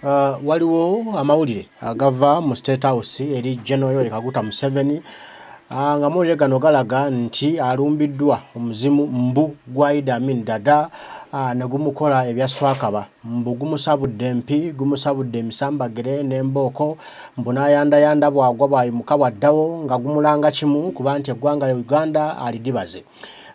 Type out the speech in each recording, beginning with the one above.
Waliwo amawulire agava mu State House eri General Yoweri Kaguta Museveni nga amawulire gano galaga nti alumbiddwa omuzimu mbu gwa Idi Amin Dada ne gumukola ebya swakaba mbu gumusabudde empi, gumusabudde emisambagere n'embooko mbu n'ayandayanda bw'agwa bw'ayimuka bw'addawo nga gumulanga kimu kuba nti eggwanga lya Uganda alidibaze.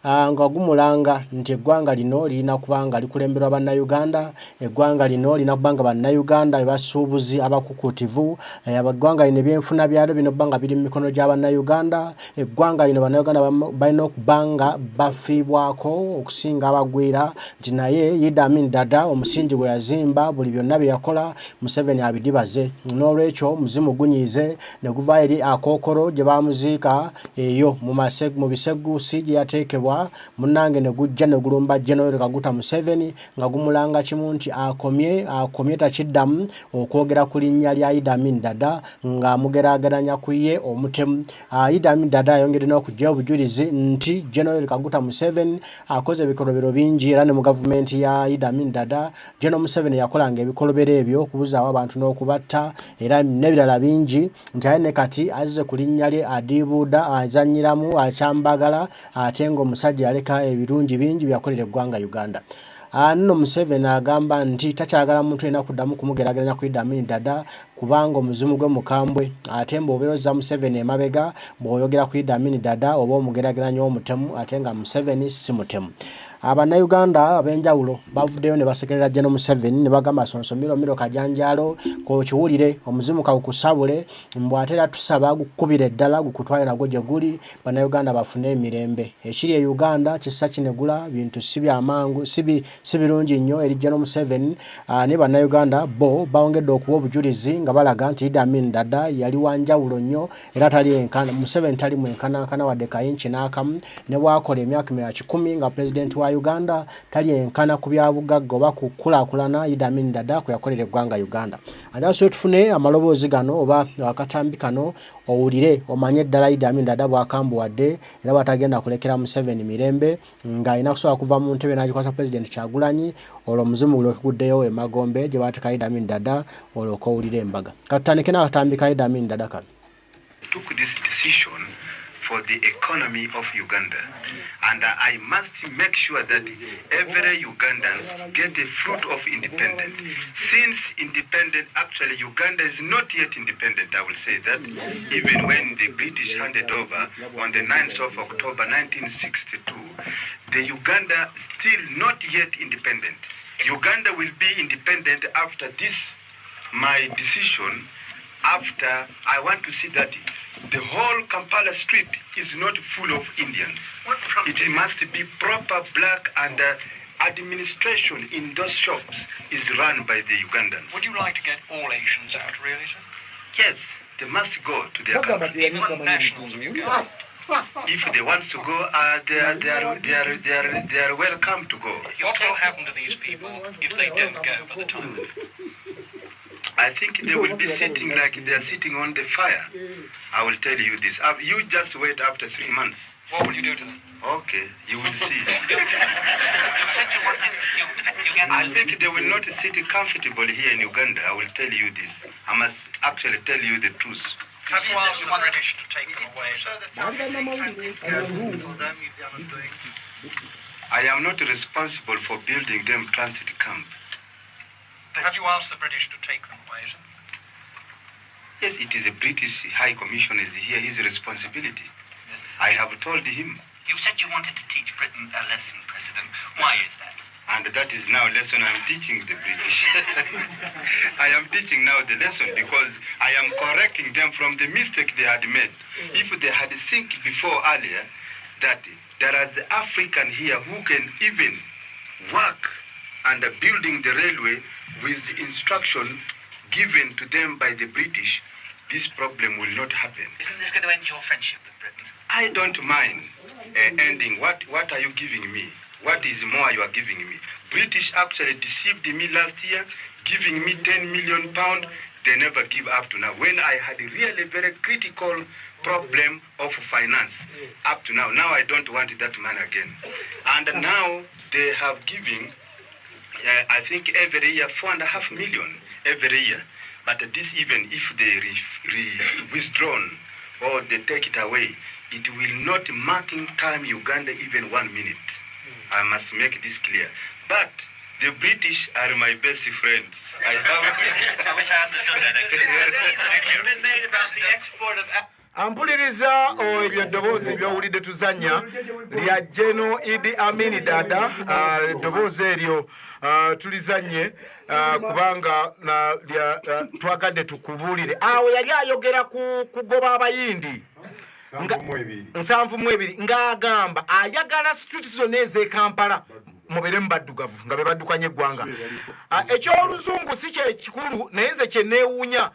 Nga gumulanga nti eggwanga lino lirina kuba nga likulemberwa Bannayuganda, eggwanga lino lirina kuba nga Bannayuganda be basuubuzi abakukuutivu, eggwanga lino ebyenfuna byalyo birina okuba nga biri mu mikono gya Bannayuganda, eggwanga lino Bannayuganda balina okuba nga bafiibwako okusinga abagwira nti naye Idi Amin Dada omusingi gwe yazimba buli byonna bye yakola Museveni abidibaze. N'olwekyo omuzimu gunyiize ne guva eri akookolo gye baamuziika eyo mu bisegguusi gye yateekebwa munnange ne gujja ne gulumba General Yoweri Kaguta Museveni nga gumulanga kimu nti akomye akomye takiddamu okwogera ku linnya lya Idi Amin Dada ng'amugeraageranya ku ye omutemu. Idi Amin Dada ayongedde n'okuggyayo obujulizi nti General Yoweri Kaguta Museveni akoze ebikolobero bingi era ne mu gavumenti ya Idi Amin Dada General Museveni yakolanga ebikolobero ebyo okubuzaawo abantu n'okubatta era n'ebirala bingi nti aye ne kati azze ku linnya lye adiibuuda azannyiramu akyambagala ate ng'omusajja yaleka ebirungi bingi byakolera eggwanga Uganda. Nno Museveni agamba nti takyagala muntu yenna kuddamu kumugerageranya ku Idi Amin Dada kubanga omuzimu gwe mukambwe ate mbu obeera ozza Museveni emabega bw'oyogera ku Idi Amin Dada oba omugerageranya omutemu ate nga Museveni si mutemu. Abannayuganda ab'enjawulo bavuddeyo ne basekerera General Museveni ne bagamba sonsomiro miro kajanjaalo k'okiwulire omuzimu kawukusabule mbu ate era tusaba gukukubire ddala gukutwale nagwo gye guli Bannayuganda bafune emirembe. Ekiri e Uganda kissa kinegula bintu si byamangu si birungi nnyo eri General Museveni naye Bannayuganda bo bawongedde okuwa obujulizi nga balaga nti Idi Amin Dada yali wa njawulo nnyo era tali enkana Museveni tali mwenkanankana wadde kayinki n'akamu ne bw'akola emyaka emirala 100 nga pulezidenti wa Uganda tali enkana ku bya bugagga oba ku kukulaakulana Idi Amin Dada kwe yakolera eggwanga Uganda. Anjagala tufune amaloboozi gano oba akatambi kano owulire omanye ddala Idi Amin Dada bw'akambuwadde era bw'atagenda kulekera Museveni mirembe ng'alina kusobola kuva mu ntebe n'agikwasa Pulezidenti Kyagulanyi olwo omuzimu gulyoke guddeyo emagombe gye baateeka Idi Amin Dada olwo owulire embaga. Katutandike n'akatambi ka Idi Amin Dada kano. Took this decision for the economy of Uganda, and I must make sure that every Ugandan get the fruit of independence. Since independent, actually Uganda is not yet independent, I will say that, even when the British handed over on the 9th of October 1962, the Uganda still not yet independent. Uganda will be independent after this, my decision, after I want to see that the whole Kampala street is not full of Indians. It must be proper black and administration in those shops is run by the Ugandans. Would you like to get all Asians out, really, sir? Yes, they must go to their country. Even nationals of Uganda? If they want to go, they are welcome to go. What will happen to these people if they don't go by the time? I think they will be sitting like they are sitting on the fire. I will tell you this. You just wait after 3 months. What will you do to them? Okay, you will see. I think they will not sit comfortably here in Uganda. I will tell you this. I must actually tell you the truth. Have you asked the British to take them away, sir? I am not responsible for building them transit camp. Have you asked the British to take them away, sir? Yes, it is a British High Commission is here, his responsibility. I have told him. You said you wanted to teach Britain a lesson, President. Why is that? And that is now lesson I'm teaching the British. I am teaching now the lesson because I am correcting them from the mistake they had made. If they had think before earlier that there is African here who can even work under building the railway with the instruction given to them by the British, this problem will not happen. Isn't this going to end your friendship with Britain? I don't mind ending. What are you giving me? What is more you are giving me? British actually deceived me last year, giving me £10 million. They never give up to now. When I had a really very critical problem of finance, up to now. Now I don't want that man again. And now they have given I think every year 4.5 million every year. But this, even if they withdrawn or they take it away, it will not marking time Uganda even 1 minute. I must make this clear. But the British are my best friends. I have. I wish I understood that. It's been made about the export of. Ampuliriza eryo eddoboozi ly'owulidde tuzannya lya General Idi Amin Dada. Eddoboozi eryo tulizannye kubanga twagadde tukubuulire. Awo yali ayogera ku kugoba abayindi 72 ng'agamba ayagala street zonna ez'e Kampala mubeere mu baddugavu nga be baddukanya eggwanga. Ekyoluzungu si kyekikulu, naye nze kye neewuunya,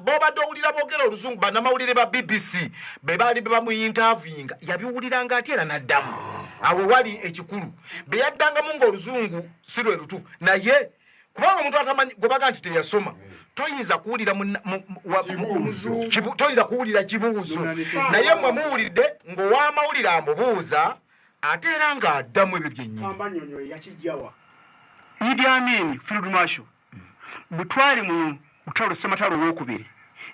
b'obadde owulira boogera oluzungu bannamawulire ba BBC be baali be bamuyintavinga, yabiwuliranga ati era n'addamu. Awo wali ekikulu be yaddangamu ng'oluzungu si lwe lutuufu, naye kubanga omuntu atamanyi gwe baga nti teyasoma toyinza kuwulira toyinza kuwulira kibuuzo, naye mmwe muwulidde ng'ow'amawulire amubuuza ate era ng'addamu ebyo byennyini. Kambanyonyo yakijjawa. Idi Amin Field Marshal bwe twali mu lutalo Ssematalo olwokubiri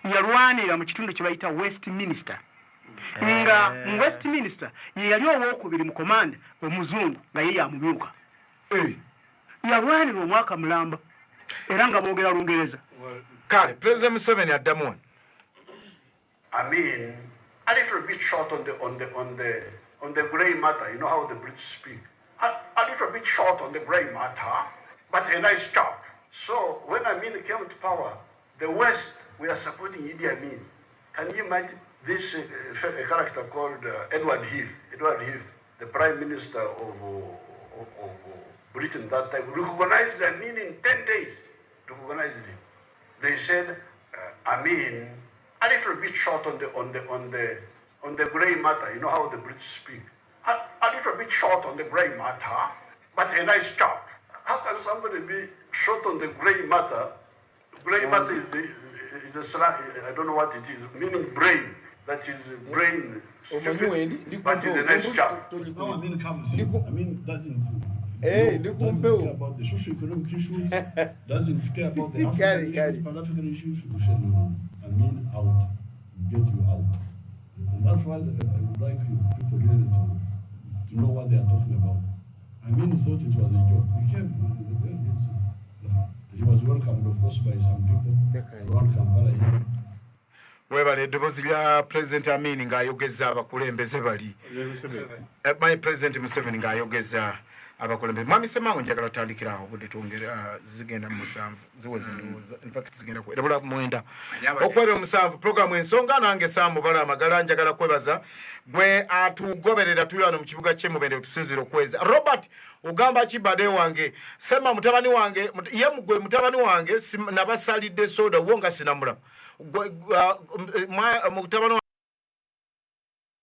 yalwanira mu kitundu kye bayita Westminster, nga mu Westminster ye yali owokubiri mu command omuzungu nga ye yamumyuka. Yalwanira omwaka mulamba era nga boogera Lungereza. Kale President Museveni addamu wano. I mean, a little bit short on the grey matter. You know how the British speak. A little bit short on the grey matter, but a nice chap. So when Amin came to power, the West were supporting Idi Amin. Can you imagine this character called Edward Heath? Edward Heath, the Prime Minister of Britain that time, recognized Amin in 10 days. Recognized him. They said, Amin, a little bit short on the grey matter. You know how the British speak. A little bit short on the grey matter, but a nice chap. How can somebody be short on the grey matter? Grey matter is the slang, I don't know what it is, meaning brain. That is brain stupid, but is a nice chap. No, Amin comes in. Amin doesn't care about the socio-economic issues, doesn't care about the African issues, Pan-African issues. We said, no, Amin out, get you out. And that's why I would like you people really to know what they are talking about. Amin thought it was a joke. He came, he was welcomed, of course, by some people around Kampala here. Webale eddoboozi lya President Amin ng'ayogeza abakulembeze bali. My President Museveni ng'ayogeza abakulembeze. Mwami Ssemango, njagala tutandikira awo obudde twongere, zigenda mu 7 ziweze ndowooza, in fact zigenda ebula 9 okwera 7. Programu ensonga nange Sam Bala Amagala, njagala kwebaza gwe atugoberera. Tuli wano mu kibuga ky'e Mubende tusinziira okweza. Robert ogamba ki bade wange Sema mutabani wange ye mugwe mutabani wange nabasalidde soda wo nga sinamulaba mutabani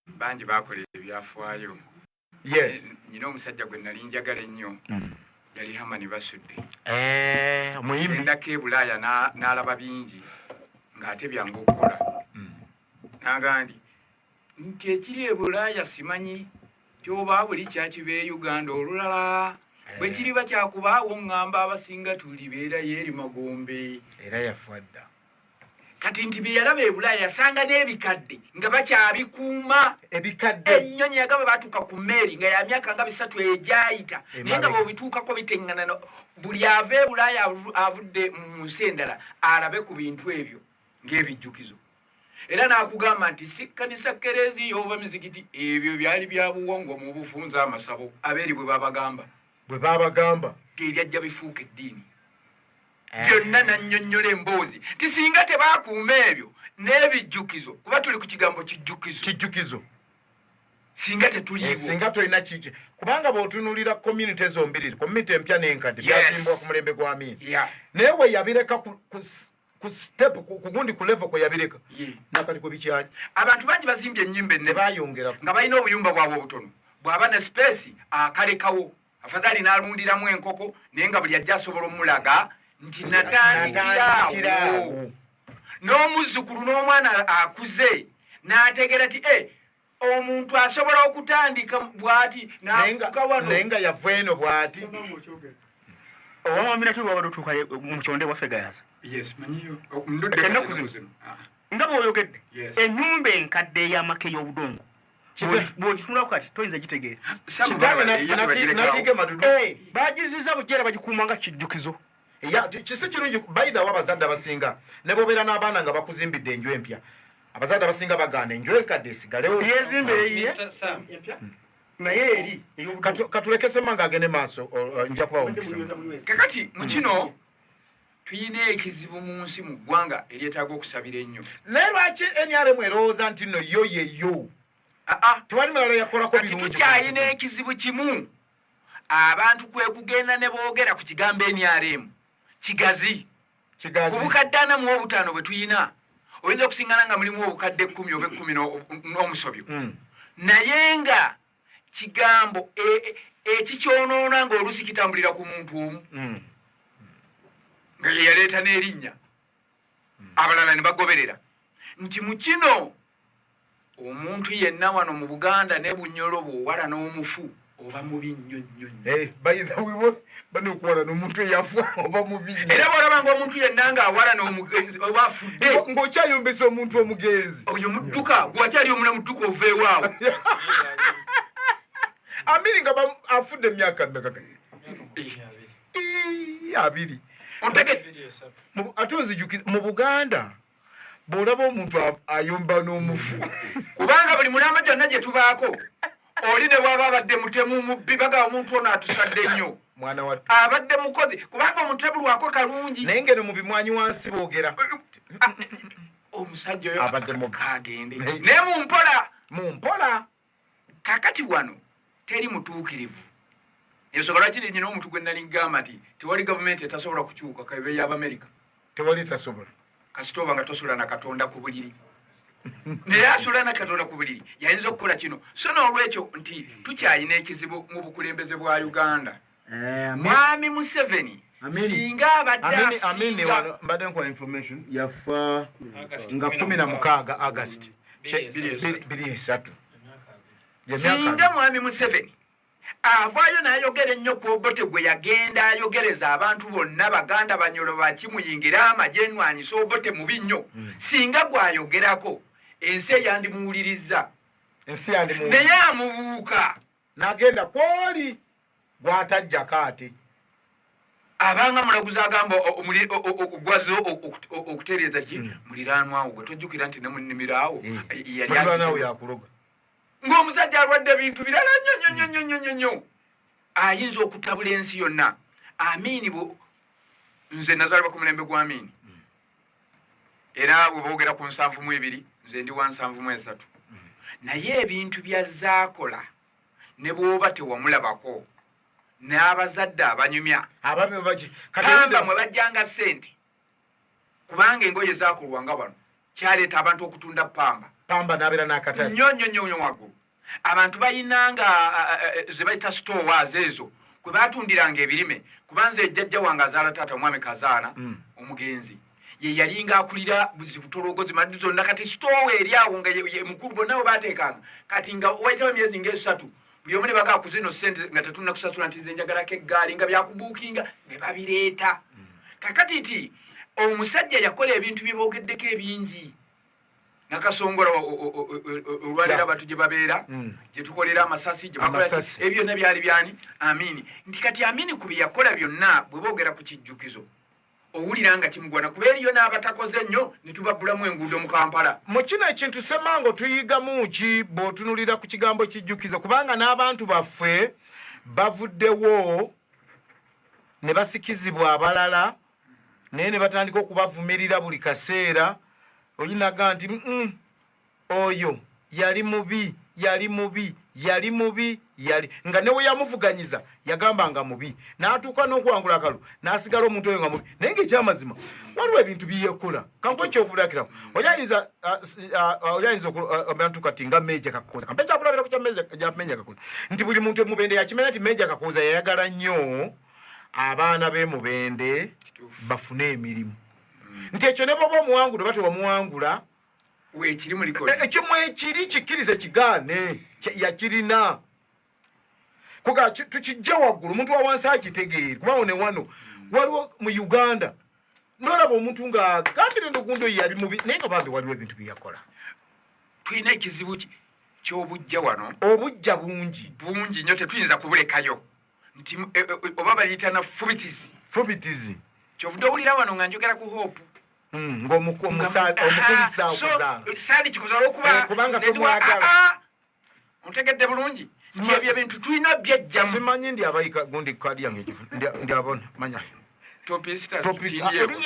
bangi bakola ebyafaayo. Yes. Nina omusajja gwe nali njagala ennyo, yali Hamani Basudde. Omuyimbi. Gendako e Bulaaya n'alaba bingi ng'ate byangu okukola. N'agamba nti ekiri e Bulaaya simanyi kyoba buli kyakiba e Uganda olulala bwe kiriba kyakubaawo ŋŋamba abasinga tulibeerayo eri magombe. Era yafa dda. Kati nti bye yalaba e Bulaaya yasanga n'ebikadde nga bakyabikuuma. Ebikadde. Ennyonyi yagamba baatuuka ku mmeeri nga ya myaka nga 3 egyayita, naye nga bw'obituukako biteŋŋana. Buli ava e Bulaaya avudde mu nsi endala alabe ku bintu ebyo ng'ebijjukizo. Era n'akugamba nti si kkanisa kereziya oba mizikiti, ebyo byali bya buwangwa mu bufunza amasabo abeeri bwe babagamba. Bwe babagamba. Ebyajja bifuuka eddiini. Byonna nannyonnyola emboozi nti singa tebakuuma ebyo n'ebijjukizo, kuba tuli ku kigambo kijjukizo. Kijjukizo. Singa tetuliiwo. Singa tolina kiki, kubanga bw'otunuulira community zombiriri, community empya n'enkadde byazimbwa ku mulembe gwa Amin. Naye we yabireka ku step ku gundi ku level kwe yabireka. Nakati kwe bikyali. Abantu bangi bazimbye ennyumba ennene. Tebayongerako. Nga balina obuyumba bwabwe obutono. Bw'aba ne space akalekawo. Afadhali n'alundiramu enkoko naye nga buli ajja asobola omulaga nti natandikiraawo. N'omuzzukulu n'omwana akuze n'ategeera nti omuntu asobola okutandika bw'ati n'afuuka wano. Naye nga yava eno bw'ati. Owamwami nati wabadde otuuka mu kyonde waffe Gayaza. Ennaku zino nga bw'oyogedde, ennyumba enkadde ey'amaka ey'obudongo bw'ogitunulako kati toyinza gitegeera. Bagiziza bujja era bagikuuma nga kijjukizo. Kisi kirungi bayithawo abazadde abasinga ne bobeera n'abaana nga bakuzimbidde enju empya, abazadde abasinga bagaana enju enkadde esigalewo. Yezimba eyiye naye eri katuleke Sema nga agende maaso, nja kubawa omukisa. Kakati mu kino tuyina ekizibu mu nsi, mu ggwanga eryetaaga okusabira ennyo. Naye lwaki NRM erowooza nti nno yo yeyo, tewali mulala yakolako birungi? Tukyayina ekizibu kimu, abantu kwe kugenda ne boogera ku kigambo NRM kigazi. Ku bukadde 45 bwe tuyina, oyinza okusingana nga mulimu obukadde 10 oba 10 n'omusobyo, naye nga kigambo ekikyonoona ng'oluusi kitambulira ku muntu omu nga ye yaleeta n'erinnya, abalala ne bagoberera. Nti mu kino omuntu yenna wano mu Buganda ne Bunyolo bw'owala n'omufu oba mubi nnyo nnyo nnyo. Bano okuwala n'omuntu eyafa oba mubi. Era bw'olaba nga omuntu yenna ng'awala n'omugenzi oba afudde, ng'okyayombesa omuntu omugenzi, oyo mudduka, gwewakyali omulamu dduka oveewaawo. Amini nga afudde emyaka mmeka? 20. Ate onzijukiza, mu Buganda bw'olaba omuntu ayomba n'omufu, kubanga buli mulamba gyonna gye tubaako, oli ne bwaba abadde mutemu, mubbi, bagaba omuntu ono atusadde nnyo, mwana wa abadde mukozi, kubanga omuntu tabulwako kalungi. Naye ngeno mu bimwanyi wansi boogera omusajja oyo abadde mubbi. Kagende naye mumpola. Mumpola. Kakati wano teri mutuukirivu. Ensonga lwaki nyina omuntu gwe nali ngamba nti tewali gavumenti etasobola kukyuka, kaibe y'Abamerika. Tewali tasobola. Kasita oba nga tosula na Katonda ku buliri, naye asula na Katonda ku buliri yayinza okukola kino. So n'olwekyo nti tukyalina ekizibu mu bukulembeze bwa Uganda. Mwami Museveni singa abadde asinga mbadde nkuwa information, yafa nga 16 August 23. Singa mwami Museveni avaayo n'ayogera ennyo ku Obote gwe yagenda ayogereza abantu bonna, Baganda, Banyolo, bakimuyingira amagye enwanyisa Obote mubi nnyo, singa gwayogerako ensi eyandimuwuliriza. Ensi yandimuwuliriza. Naye amubuuka n'agenda kwoli gwatajjako ate. Abanga mulaguzi agamba gwaze okutereeza ki muliraanwawo gwe tojjukira nti ne mu nnimiro awo yali muliraanwawo yakuloga. Ng'omusajja alwadde bintu birala nnyo nnyo nnyo nnyo nnyo nnyo, ayinza okutabula ensi yonna. Amiini nze nazaalibwa ku mulembe gwa Amiini, era bwe boogera ku 72 nze ndi wa 73, naye ebintu byazaakola ne bw'oba tewamulabako n'abazadde abanyumya pamba mwe bajjanga ssente, kubanga engoye zakolwanga wano, kyaleeta abantu okutunda pamba. Pamba n'abeera n'akatale. Nnyo nnyo nnyo nnyo waggulu. Abantu bayinanga ze bayita stores ezo kwe batundiranga ebirime, kubanza ejjajja wange azaala taata, omwami Kazaana omugenzi, ye yalinga akulira zibutologo zimaddu zonna. Kati store eri awo nga ye mukulu, bonna we bateekanga. Kati nga wayitawo emyezi ngaesatu, buli omu ne bagaa ku zino sente nga tetunna kusasula nti nze njagalako eggaali nga byakubuukinga ne babireeta. Kakati nti omusajja yakola ebintu bye boogeddeko ebingi, Nakasongola olwaleero abantu gye babeera, gye tukolera amasasi, gye bakola ebyo byonna byali byani Amini. Nti kati Amini ku bye yakola byonna, bwe boogera ku kijjukizo owulira nga kimugwana, kuba eriyo n'abatakoze ennyo ne tubabbulamu enguudo mu Kampala. Mu kino ekintu, Semango, tuyigamu ki bw'otunulira ku kigambo kijjukizo? Kubanga n'abantu baffe bavuddewo ne basikizibwa abalala, naye ne batandika okubavumirira buli kaseera. Olinaga nti oyo yali mubi, yali mubi, yali mubi, yali nga ne we yamuvuganyiza yagamba nga mubi, n'atuuka n'okuwangula akalu n'asigala omuntu oyo nga mubi. Naye ng'ekyamazima waliwo ebintu byeyekola. Kankuwa ekyokulabirako. Oyayinza abantu kati nga Meja Kakooza, kampe ekyakulabirako kya Meja Kakooza, nti buli muntu Mubende yakimanya nti Meja Kakooza yayagala nnyo abaana b'e Mubende bafune emirimu, nti ekyo ne bwoba omuwangula oba tewamuwangula weekiri muliko. Ekyo mwekiri, kikkirize kigaane, yakirina. Kuga tukijje waggulu, omuntu wa wansi akitegeere, kuba ne wano waliwo mu Uganda nolaba omuntu ng'agambire ndogundo yali mubi, naye nga bambi waliwo ebintu bye yakola. Tulina ekizibu ky'obujja wano. Obujja bungi. Bungi nnyo, tetuyinza kubulekayo nti oba baliyita na fubitizi. Fubitizi. Kyovudde owulira wano nga njogera ku Hope. Ng'omukulisa okuzaala. Saali kikoze olw'okuba kubanga tomwagala. Ontegedde bulungi nti ebyo ebintu tulina byejjamu. Simanyi ndi abayika gundi kadi yange ndi abona manya.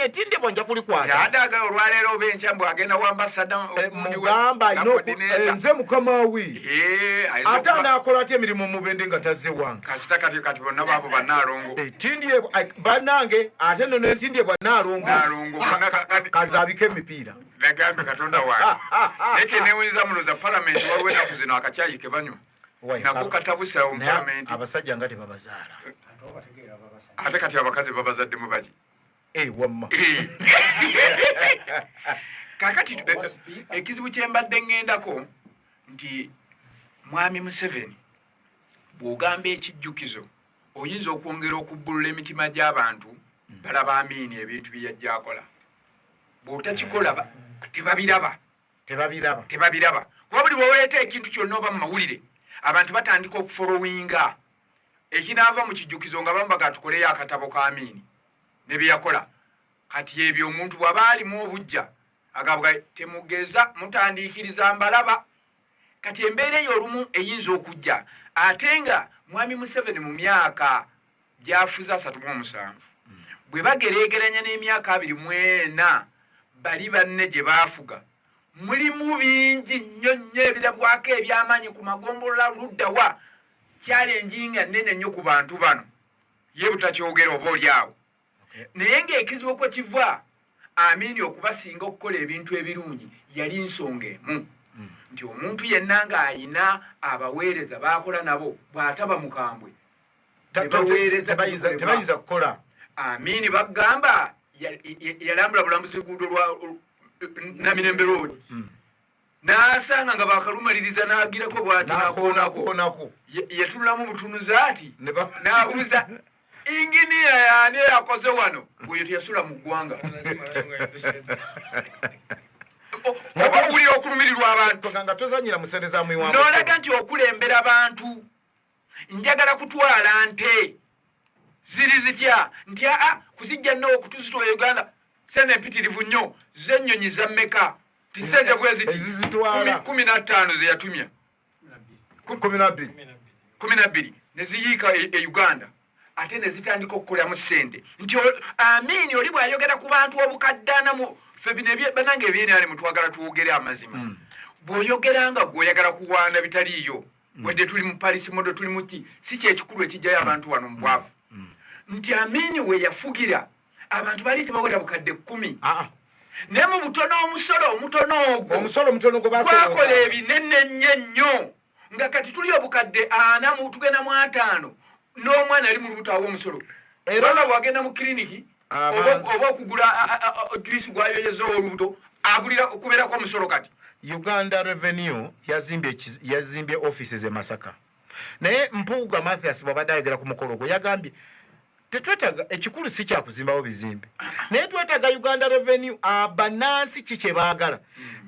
Etindibwa nja kulikwata. Yadaga olwaleero oba enkya mbu agenda wa ambasada. Mugamba nze mukama we. Ate anaakola atya emirimu Mubende nga tazze wange? Kasita kati kati bonna baabo bannaalongo. Tindyebwa bannange, ate nno ne Tindyebwa nnaalongo. Kazaabiko emipiira. Nagambe Katonda wange. Naye ke neewuunyizza mulowooza palamenti waliwo ennaku zino akacaayi ke banywa. Nako katabusa mu palamenti. Abasajja nga tebabazaala. Ate kati abakazi babazaddemu baki? Wamma. Kaakati ekizibu kye mbadde ŋŋendako nti Mwami Museveni bw'ogamba ekijjukizo oyinza okwongera okubbulula emitima gy'abantu balaba Amiini ebintu bye yajja akola. Bw'otakikola tebabiraba. Tebabiraba. Tebabiraba. Kuba buli lw'oleeta ekintu kyonna oba mu mawulire abantu batandika okufolowinga. Ekinaava mu kijjukizo nga bamubaga tukoleyo akatabo ka Amiini ne bye yakola. Kati ebyo omuntu bw'aba alimu obujja agamba temugeza mutandiikiriza mbalaba. Kati embeera eyo olumu eyinza okujja ate nga Mwami Museveni mu myaka gy'afuze 37 bwe bagereegeranya n'emyaka 24 bali banne gye baafuga, mulimu bingi nnyo nnyo ebirabwako eby'amaanyi ku magombolola luddawa. Challenge nga nnene nnyo ku bantu bano, ye butakyogera oba oli awo. Naye ng'ekizibu kwe kiva Amiini okubasinga okukola ebintu ebirungi yali nsonga emu nti omuntu yenna ng'ayina abaweereza b'akola nabo bw'ataba mukambwe tebayinza kukola. Amiini bagamba yalambula bulambuzi luguudo lwa Namirembe Road n'asanga nga bakalumaliriza n'agirako bw'ati n'akoonako. Yatunulamu butunuzi ati n'abuuza inginiya yaani eyakoze wano, oyo teyasula mu ggwanga. Oba owulira okulumirirwa abantu nga tozanyira mu ssente za mwiwambu, n'olaga nti okulembera bantu. Njagala kutwala nte ziri zitya nti aa kuzijja nno okutuzitwala Uganda sente empitirivu nnyo z'ennyonyi za mmeka ti sente bwe ziti 15 ze yatumya 12 ne ziyiika e Uganda ate ne zitandika okukolamu ssente nti Amiini oli bw'ayogera ku bantu obukadde mu ffe bino bannange ebyenali mutwagala twogere amazima. Bw'oyogera nga gw'oyagala kuwaana bitaliiyo, wadde tuli mu Paris model tuli muki, si kyekikulu ekijjayo abantu wano mu bwavu. Nti Amiini we yafugira abantu bali tebawera bukadde 10, naye mu butono omusolo omutono ogwo gwakola ebinene nnyo nnyo nga kati tuli obukadde 40 tugenda mu 50 n'omwana ali mu lubuto awa omusolo. Era bwagenda mu kiriniki oba okugula juice gwayoyeza olubuto agulira okubeerako omusolo. Kati Uganda Revenue yazimbye offices e Masaka, naye Mpuuga Mathias bw'abadde ayogera ku mukolo ogwo yagambye tetwetaaga, ekikulu si kyakuzimbawo bizimbe, naye twetaaga Uganda Revenue abannansi ki kye baagala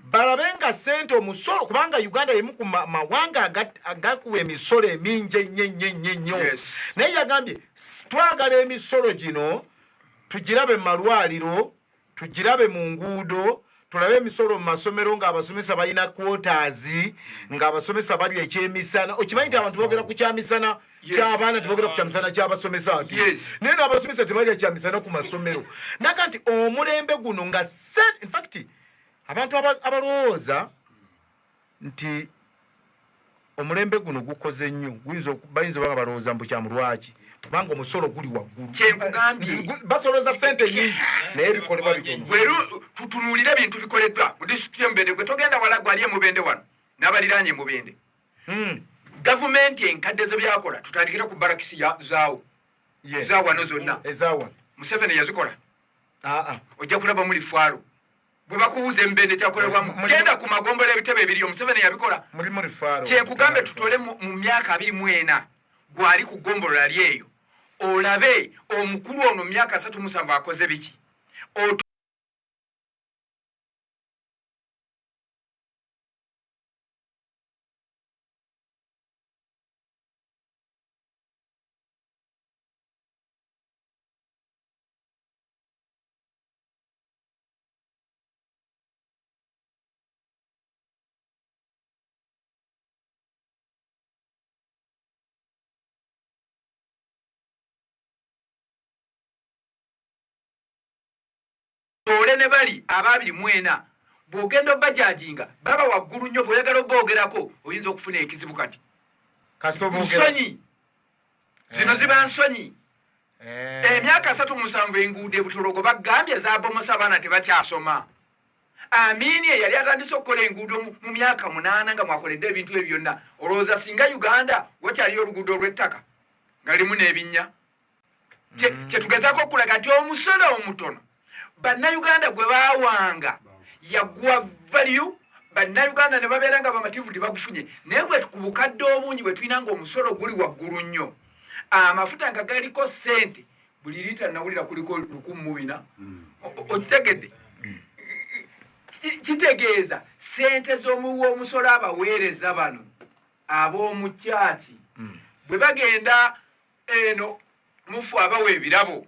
balabe nga ssente omusolo, kubanga Uganda yemu ku mawanga agakuwa emisolo emingi ennyo ennyo ennyo ennyo. Naye yagambye twagala emisolo gino tugirabe mu malwaliro, tugirabe mu nguudo, tulabe emisolo mu masomero ng'abasomesa balina quarters, ng'abasomesa balya ekyemisana. Okimanyi nti abantu boogera ku kyamisana ky'abaana, tebogera ku kyamisana ky'abasomesa nti naye n'abasomesa tebalya kyamisana ku masomero. Naga nti omulembe guno nga in fact abantu abalowooza nti omulembe guno gukoze nnyo bayinza oba nga balowooza mbu kyamulwaki, kubanga omusolo guli waggulu, basoloza ssente nyingi naye ebikolebwa bitono. Tutunuulire ebintu bikoleddwa mu disitulikiti y'Emubende. Gwe togenda wala, gwali Emubende wano n'abaliraanye Emubende. Gavumenti enkadde ze byakola, tutandikire ku barakisi zaawo ezawano zonna Museveni yazikola, ojja kulaba muli faalo. Bwe bakubuuza Emubende kyakolebwamu, genda ku magombola ebitebe ebiriyo, Museveni yabikola. Kyenkugambe tutole mu myaka 24 Gwali ku ggombolola lyeyo olabe omukulu ono myaka 37 akoze biki. Ole ne bali ababiri mwena bw'ogenda obajajinga baba waggulu nnyo, bw'oyagala oboogerako oyinza okufuna ekizibu. Kati nsonyi zino ziba nsonyi. Emyaka 37 enguudo ebutologo bagambye zabomosa, abaana tebakyasoma. Amini eyali atandise okukola enguudo mu myaka 8 nga mwakoledde ebintu ebyo byonna, olowooza singa Uganda wakyaliyo oluguudo olw'ettaka nga limu n'ebinnya? Kyetugezaako okulaga nti omusolo omutono bannayuganda gwe baawanga yaguwa value, bannayuganda ne babeera nga bamativu tebagufunye. Naye bwe ku bukadde obungi bwe tulina nga omusolo guli waggulu nnyo, amafuta nga galiko ssente, buli liita nawulira kuliko 1400. Okitegedde? Kitegeeza ssente z'omuwi w'omusolo, abaweereza bano ab'omukyaki bwe bagenda eno mufu abawa ebirabo,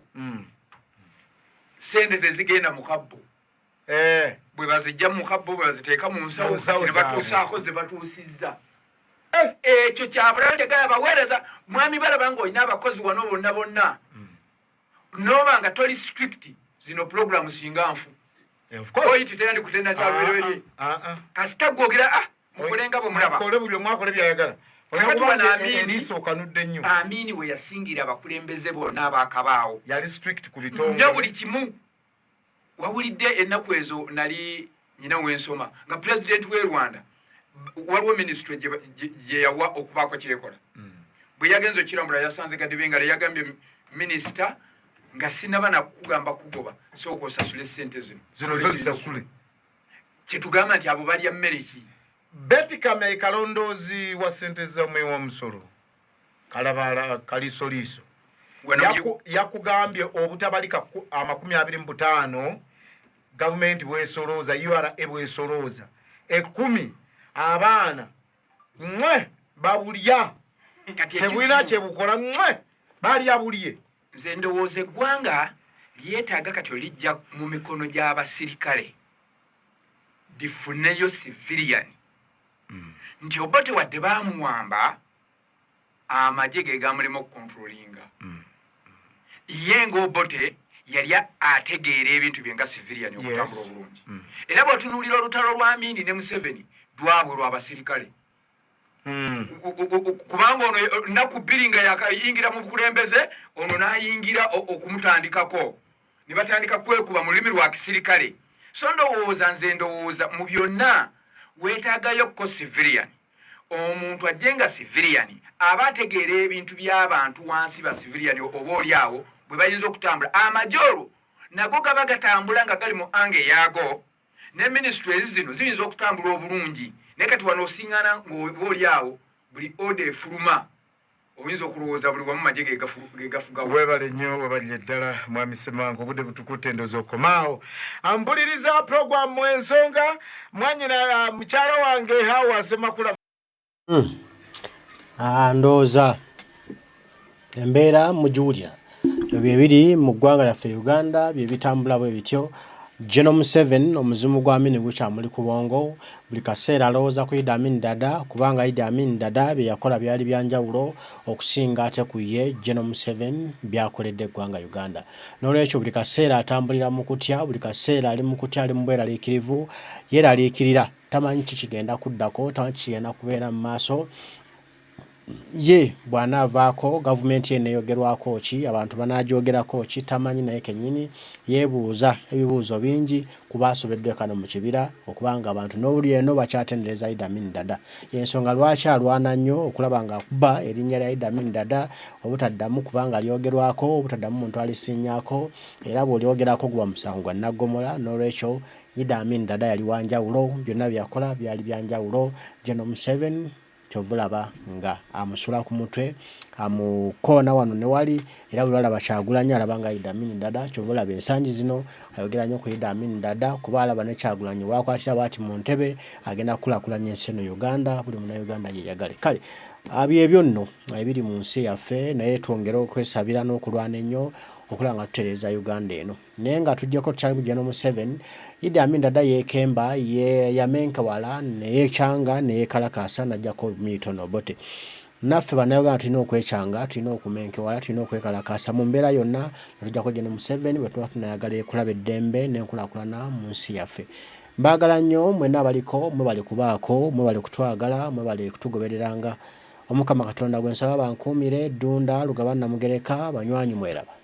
sente tezigenda mu kabbo. Bwe bazijja mu kabbo, bwe baziteeka mu nsawo ne batuusaako ze batuusizza. Ekyo kyabulabe kyegaya abaweereza. Mwami, balaba ng'olina abakozi wano bonna bonna, noba nga toli strict, zino programu singa nfu oyiti teyandikutenda kyalwereri. Kasita gwogera, ah, mukolenga bwe mulaba. Buli omu akole byayagala. Kakati wano Amini okanudde nnyo. Amini we yasingira abakulembeze bonna abakabaawo. Yali strict ku bitongole. Nnyo, buli kimu. Wawulidde ennaku ezo nali nyina wensoma nga pulezidenti w'e Rwanda waliwo minisitule gye yawa okubaako kyekola. Bwe yagenza okirambula yasanze gadibengala, yagambye minisita nga sinaba nakukugamba kugoba, sooka osasule sente zino. Zino zo zisasule. Kyetugamba nti abo balya mmere ki? Betty Kamya kalondoozi wa ssente z'omuwi w'omusolo, kalabala kaliisoliiso, yakugambye obutabalika 25 gavumenti bwesolooza, URA bwesolooza, 10 abaana mwe babulya, tebulina kyebukola, mwe balya bulye. Nze ndowooza eggwanga lyetaaga kati olijja mu mikono gy'abasirikale, lifuneyo civilian. Nti Obote wadde baamuwamba, amagye ge gamulema okucontrollinga. Ye nga Obote yali ategeera ebintu bye nga civilian okutambula obulungi. Era bw'otunuulira olutalo lwa Amini ne Museveni, lwabwe lwabasirikale. Kubanga ono nnaku 2 nga yakayingira mu bukulembeze, ono n'ayingira okumutandikako, ne batandika kwekuba mu lulimi lwa kisirikale. So ndowooza, nze ndowooza mu byonna weetaagayo ko civilian, omuntu ajje nga civilian aba ategeera ebintu by'abantu wansi, ba civilian oba oli awo bwe bayinza okutambula. Amagye olwo nago gaba gatambula nga gali mu ange yaago, ne minisitule ezi zino ziyinza okutambula obulungi. Naye kati wano osiŋŋana ng'oba oli awo buli order efuluma, oyinza okulowooza buli wamu magye gegafugawo. Webale nnyo, webalire ddala mwami Semanko. Obudde butukutte, ndoozi okomaawo. Mpuliriza puroguramu ensonga mwanyina mukyala wange Hawa Semakula. Ah, ndowooza embeera mugiwulira. Ebyo ebiri mu ggwanga lyaffe Uganda bye bitambula bwe bityo. General Museveni omuzimu gwa Amini gukyamuli ku bwongo, buli kaseera alowooza ku Idi Amin Dada, kubanga Idi Amin Dada bye yakola byali bya njawulo okusinga ate ku ye General Museveni by'akoledde eggwanga Uganda. Noolwekyo buli kaseera atambulira mu kutya, buli kaseera ali mu kutya, ali mu bweraliikirivu, yeeraliikirira, tamanyi ki kigenda kuddako, tamanyi ki kigenda kubeera mu maaso. Ye bw'anaavaako gavumenti ye eneeyogerwako ki, abantu banaagyogerako ki, tamanyi naye kennyini yeebuuza ebibuuzo bingi kuba asobeddwa kano mu kibira okuba nga abantu n'obuli eno bakyatendereza Idi Amin Dada. Y'ensonga lwaki alwana nnyo okulaba ng'akuba erinnya lya Idi Amin Dada obutaddamu kuba nga lyogerwako, obutaddamu muntu alisiinyaako, era bw'olyogerako guba musango gwa nnaggomola. Noolwekyo Idi Amin Dada yali wa njawulo, byonna bye yakola byali bya njawulo. General Museveni. Kyova olaba nga amusula ku mutwe, amukoona wano ne wali, era buli lw'alaba Kyagulanyi alaba nga Idi Amin Dada. Kyova olaba ensangi zino ayogera nnyo ku Idi Amin Dada kuba alaba ne Kyagulanyi w'akwatira bw'ati mu ntebe agenda kukulaakulanya ensi eno Uganda, buli Munnayuganda yeeyagale. Kale byebyo nno ebiri mu nsi yaffe naye twongere okwesabira n'okulwana ennyo okulaba nga tutereeza Uganda eno. Naye nga tujjeko tukyali ku General Museveni, Idi Amin Dada yeekemba, ye, yamenkewala, neyekyanga, neyekalakaasa najjako Milton Obote. Naffe Bannayuganda tulina okwekyanga, tulina okumenkewala, tulina okwekalakaasa mu mbeera yonna netujjako General Museveni bwetuba tunayagala okulaba eddembe n'enkulakulana mu nsi yaffe. Mbaagala nnyo mwenna abaliko, mwebale kubaako, mwebale kutwagala, mwebale kutugobereranga. Omukama Katonda gwe nsaba abankuumire, Ddunda, Lugaba Namugereka, banywanyi mweraba.